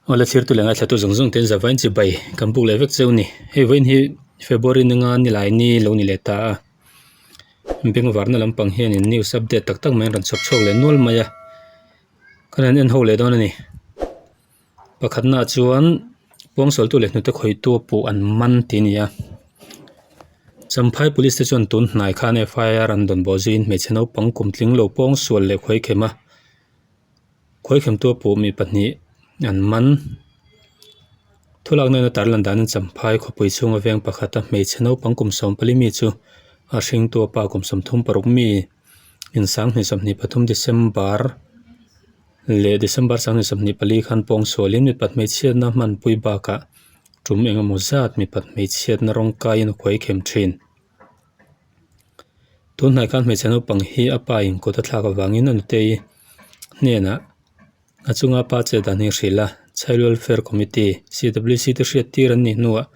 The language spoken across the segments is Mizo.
Awle thirtu leh ngaithlatu zawng zawng ten zavain chibai kan buk leh vek cheu ni. Hei vawiin hi February ninga nilai ni lo ni leh ta a. Bengvarna lampang hianin news update tak tak mai an rawn chhawp chhuak leh nual mai a. Kan han en ho leh dawn a ni. Pakhatnaah chuan pawngsualtu leh hnute khawihtu pawh an man tih a ni a. Champhai police te chuan tun hnai khan FIR an dawn bawh zuiin hmeichhe naupang kum tling lo pawngsual leh khuaikhem a khuaikhem tu a puh mi pahnih an man. Thulakna in a tarlan danin Champhai khawpui chhunga veng pakhata hmeichhe naupang kum 14 mi chu a hringtu a pa kum 36 mi in 2023 December leh December 2024 khan pawngsualin mipat hmeichhiatna hmanpui bakah tum eng emaw zat mipat hmeichhiatna rawng kaiin a khuai khem thin. Tun hnai khan hmeichhe naupang hi a pa in kut a thlak avangin a nutei hnenah a chunga pa chet dan hi a hrilh a, Child Welfare Committee, CWC te hriat tir an nih hnuah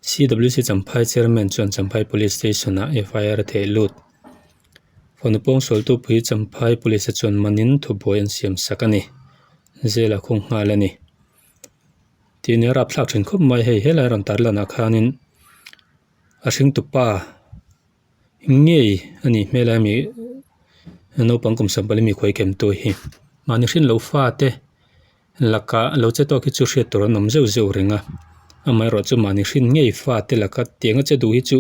CWC Champhai Chairman chuan Champhai Police Station ah FIR a theh lut. Fanu pawngsualtu pui Champhai Police te chuan manin thubuai an siam sak a ni. Zel a khung nghal a ni. Tih nia rapthlak thin khawp mai hei helai rawn tarlan ah khanin a hringtu pa ngei a nih hmel a mi naupang kum 14 mi khuai kem tu hi mahni hrin loh fa te lakah lo che tawk hi chu hriat tur an awm zeuh zeuh reng a amaherawh chu mahni hrin ngei fa te laka tiang a che duh hi chu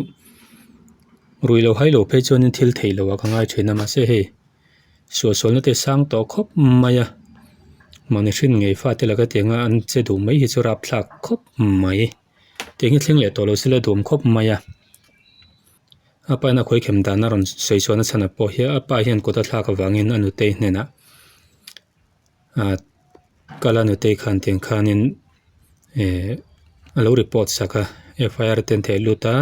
rui lo hai lo phei chuanin thil theih loh ah ka ngai thin a mahse hei suahsualna te sang tawh khawp mai a mahni hrin ngei fa te laka tiang a an che duh mai hi chu rapthlak khawp mai. Tiang hi thleng leh tawh lo sela duhawm khawp mai a a pa in a khawi khem dan a rawn sawi chhuahna chhan ah pawh hian a pa hian kut a thlak avangin a nutei hnenah ah kal a nutei khan tiang khanin eh a lo report sak a FIR te an theh lut a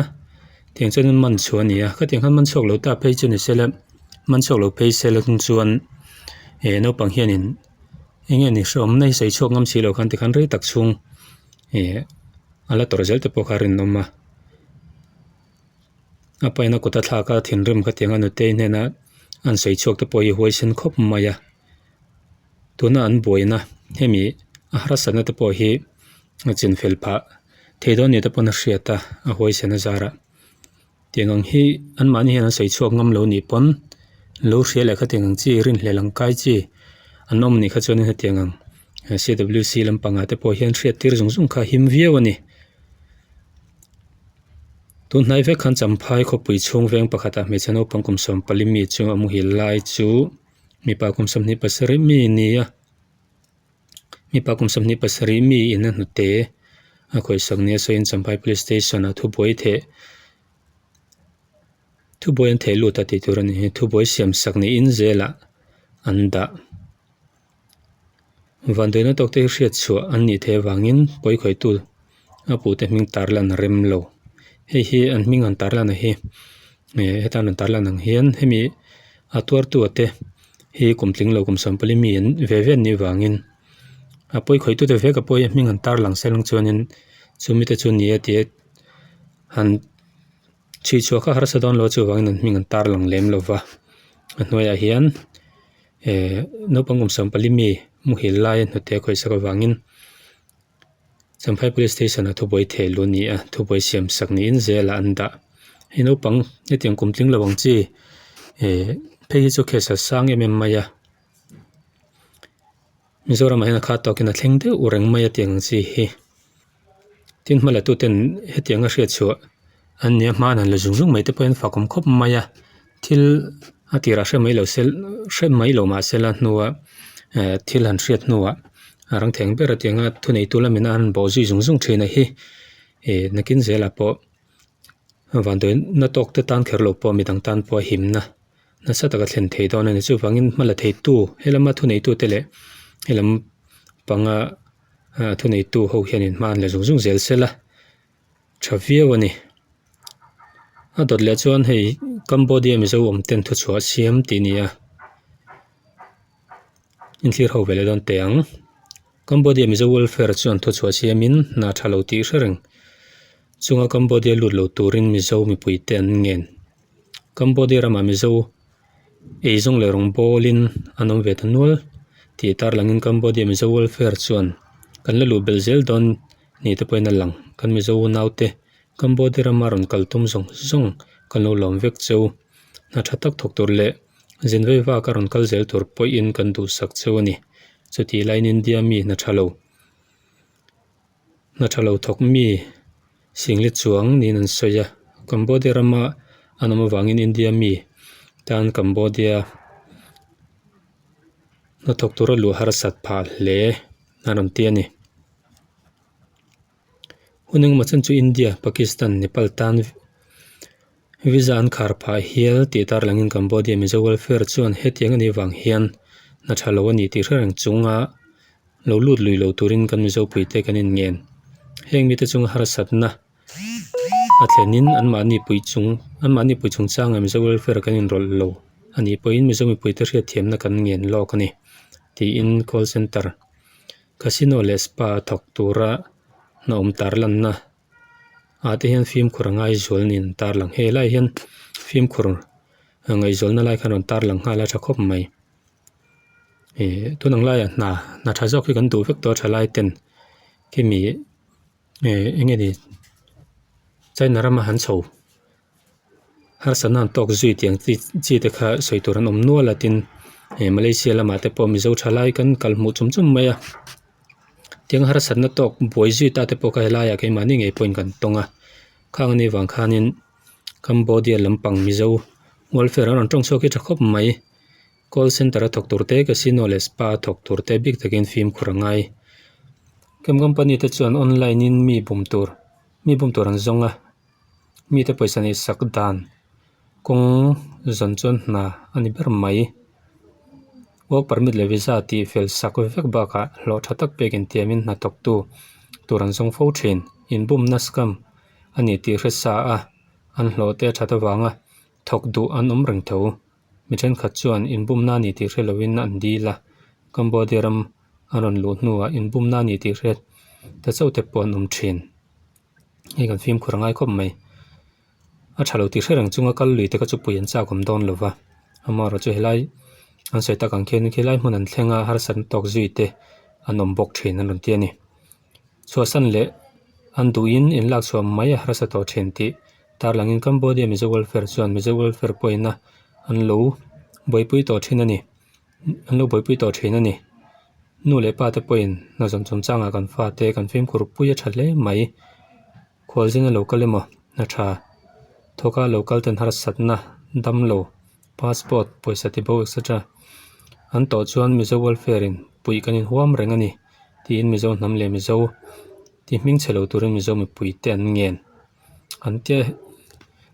tiang chuan in man chhuah a ni a khatiang khan man chhuak lo ta phei chu ni sela man chhuak lo phei sela chuan eh naupang hianin eng nge ni hrehawmna hi sawi chhuak ngam si lo khan tikhan rei tak chhung. Ih a la tawrh zel te pawh kha a rinawm a a paina kut a thlak a thinrim khatiang a nutei hnena an sawi chhuak te pawh hi huaisen khawp mai a tuna an buaina hemi a harsatna te pawh hi a chinfel phah thei dawn ni te pawn a hriat a a huaisen a zarah. Tiang ang hi anmahni hian an sawi chhuak ngam lo nih pawn lo hria leh khatiang ang chi rinhlelh ang kai chi an awm nih kha chuanin hetiang ang CWC lampangah te pawh hian hriat tir zung zung kha a him viau a ni. Tun hnai vek khan Champhai khawpui chhung veng pakhatah hmeichhe naupang kum 14 mi chu a muhil lai chu mipa kum 27 mi ni a. Mipa kum 27 mi in a hnute a khawihsak nia sawiin Champhai Police Station ah thubuai theh thubuai an theh lut a tih tur a ni hi thubuai siam sak niin zelah an dah. Vanduaina tawk te hi hriat chhuah an nih theih avangin pawi khawihtu a pute hming tarlan a rem lo. Hei hi an hming han tarlan a hi eh heta an rawn tarlan ang hian hemi a tuartu a te hi kum tling lo kum 14 mi an ve ve an nih vangin a pawi khawihtu te vek a pawi a hming han tarlang se lang chuanin chumi te chu ni a tih a han chhui chhuah kha harsa dawn lo chuvangin an hming an tarlang lem lo va a hnuaiah hian eh naupang kum 14 mi muhil laia hnute a khawihsak avangin. Champhai Police Station ah thubuai theh luh a ni a thubuai siam sak niin zelah an dah hei naupang hetiang kum tling lo ang chi eh phei hi chu case a sang em em mai a Mizoram ah hian a khat tawkin a thleng deuh reng mai a tiang ang chi hi tin hma la tu ten hetiang a hriat chhuah an nia hma an han la zung zung mai te pawh hian fak awm khawp mai a thil a tirah hre mai lo se hre mai lo mah se la hnua eh thil han hriat hnuah a rang theng ber a tiang a thuneitu lamin a han bawh zui zung zung thin a hi ih nakin zelah pawh vanduaina tawk te tan kher lo pawh midang tan pawh a himna nasa taka thlen thei dawn a ni chuvangin hma la theitu helama thuneitu te leh helam panga thuneitu ho hianin hma an la zung zung zel sela. tha viau a ni a dawt leh chuan hei Cambodia mizo awm ten thuchhuah siam tih a ni a inthlir ho ve leh dawn teh ang Cambodia mizo welfare chuan thuchhuah siamin hna tha lo tih hre reng chunga Cambodia lut lo turin mizo mipui te an ngen Cambodia ramah mizo eizawng leh rawng bawlin an awm ve ta nual tih tarlangin Cambodia mizo welfare chuan. Kan la luh belh zel dawn ni te pawhin a lang. Kan Mizo unaute Cambodia rama rawn kal tum zawng zawng kan lo lawm vek cheu. Hna tha tak thawk tur leh zin vei vak a rawn kal zel tur pawhin kan duhsak cheu a ni. Chutih laiin India mi hna tha lo hna tha lo thawk mi Singli chuang niin an sawi a. Cambodia rama an awm avangin India mi tan Cambodia hnathawk tura luh harsat phah hle a rawn ti a ni. Hun engemaw chen chu India, Pakistan, Nepal tan visa an khar phah hial tih tarlangin Cambodia Mizo Welfare chuan hetiang a nih vang hian hna tha lo a ni tih hre reng chunga lo lut lui lo turin kan Mizo puite kan inngen. Heng mite chunga harsatna a thlenin anmahni pui chung anmahni pui chungchangah Mizo Welfare kan inrawlh lo a nih pawhin Mizo mipuite hriatthiamna kan ngen lawk a ni tiin call center Casino leh spa a thawk tura hna awm tarlanna ah te hian fimkhur a ngaizual niin an tarlang. Hei lai hian fimkhur ngaihzualna lai khan rawn tarlang nghal a tha khawp mai. Ih tun ang laiah hna hna tha zawk hi kan duh vek tawh a tha lai ten khimi ih eng nge ni China rama han chho. Harsatna an tawk zui tih ang chi chi te kha sawi tur an awm nual a tin eh Malaysia lamah te pawh Mizo thalai kan kal hmuh chum chum mai a tiang harsatna tawk buai zui ta te pawh kha helaiah keimahni ngei pawhin kan tawng a khang anih vang khanin Cambodia lampang Mizo welfare an rawn tawng chhuak hi tha khawp mai call center a thawk tur te casino leh spa a thawk tur te bik takin fimkhur a ngai chem company te chuan online in mi bum tur mi bum tur an zawng a. Mite pawisa neih sak dan kawng zawn chuan hna a ni ber mai. Work permit leh visa tih fel sak vek bakah hlawh tha tak pek intiamin hna thawktu tur an zawng fo thin. Inbumna scam a ni tih hre sa a, an hlawh te a that avanga thawk duh an awm reng tho. Mi thenkhat chuan inbumna a ni tih hre lovin an dil a, Cambodia ram a rawn luh hnuah inbumna a ni tih hre ta chauh te pawh an awm thin. Hei kan fimkhur a ngai khawp mai. A tha lo tih hre reng chunga kal lui te kha chu pui an chak awm dawn lo va. Amaherawh chu helai an sawi tak ang khian khilai hmun an thleng a harsatna tawk zui te an awm bawk thin an rawn ti a ni. Chhuahsan leh an duhin inlak chhuah mai a harsa tawh thin tih tarlangin Cambodia Mizo Welfare chuan Mizo Welfare pawhin a an lo buaipui tawh thin a ni. An lo buaipui tawh thin a ni. Nu leh pa te pawhin hna zawn chungchangah kan fate kan fimkhur pui a tha hle mai. Khualzin a lo kal emaw hna tha thawka lo kal ten harsatna damlo passport pawisa ti bo etc an tawh chuan Mizo welfare in puih kan inhuam reng a ni tiin Mizo hnam leh Mizo ti hming chhe lo turin Mizo mipui te an ngen. An tia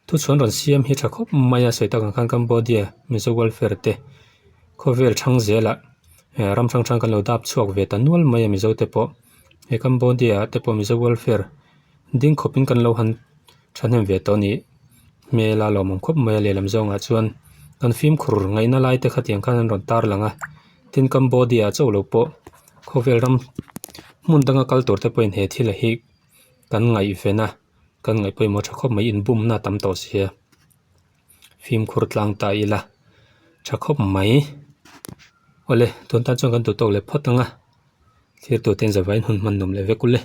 thuchhuan rawn siam hi tha khawp mai a sawi tak ang khan Cambodia Mizo welfare te khawvel thang zelah eh ram hrang hrang kan lo dap chhuak ve ta nual mai a Mizo te pawh he Cambodia ah te pawh Mizo welfare ding khawp in kan lo han thahnem ve tawh a nih hmel a lawmawm khawp mai a lehlam zawngah chuan kan fimkhur ngaihna lai te khatiang khan an rawn tarlang a tin Cambodia ah chauh lo pawh khawvel ram hmun danga kal tur te pawhin he thil hi. Kan ngaihven a, kan ngaih pawimawh tha khawp mai, inbumna a tam tawh sia, fimkhur tlang ta ila tha khawp mai. Awle tun tan chuan kan duh tawk leh phawt ang a, thlir tur ten zavaiin hun hman nuam leh vek ule.